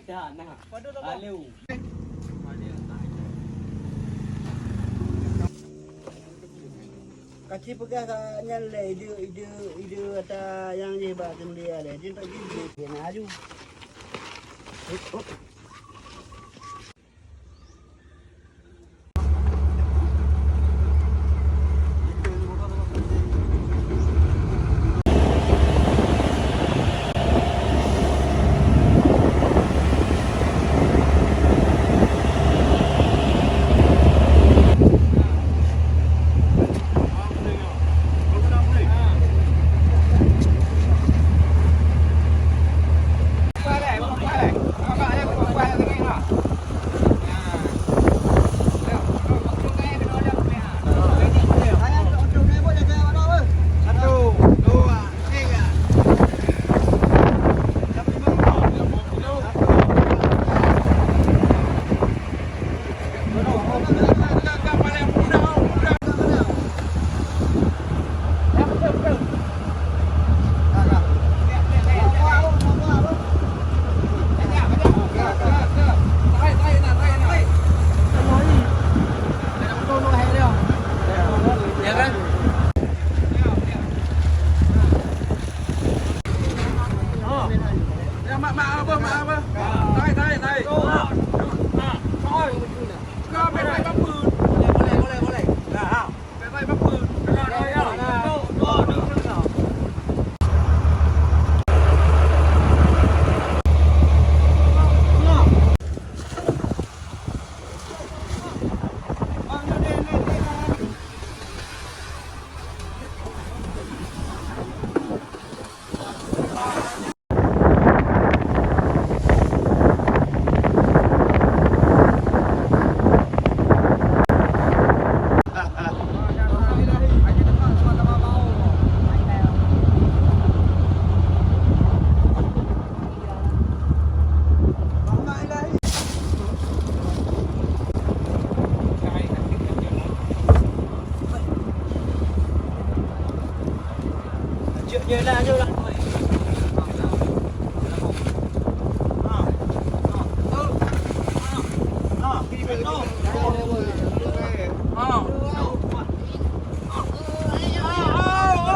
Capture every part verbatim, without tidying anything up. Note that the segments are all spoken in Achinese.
Dah, nah. Alu. Kaci peugah ka nyan lé, ide, ide, ide ata nyang jih bak teumbia lé. Jih tak jih, jih na aju.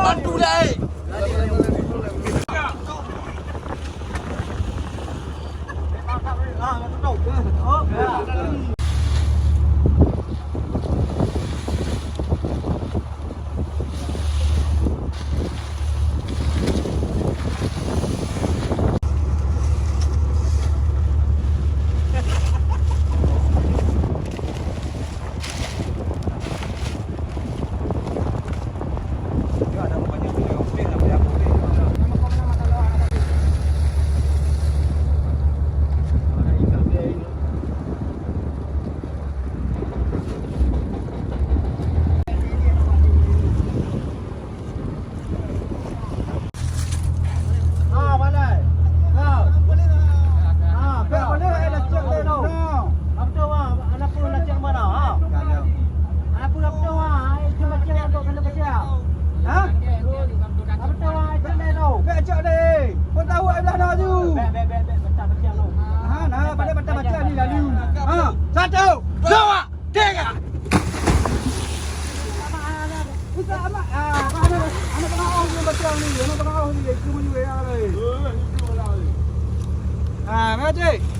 Bantu dah, eh. Ha? Bèk cok deh. Pun tahu ai blah na ju. Bèk, bèk, bèk, bèk, pecah-pecah tu. Ha, nah, pada pecah-pecah ni lalu. Ha, satu, dua, tiga. Anak, anak, anak, anak, anak pengawas ni macam ni, anak pengawas ni, dia cuma juga yang lain. Ha, macam.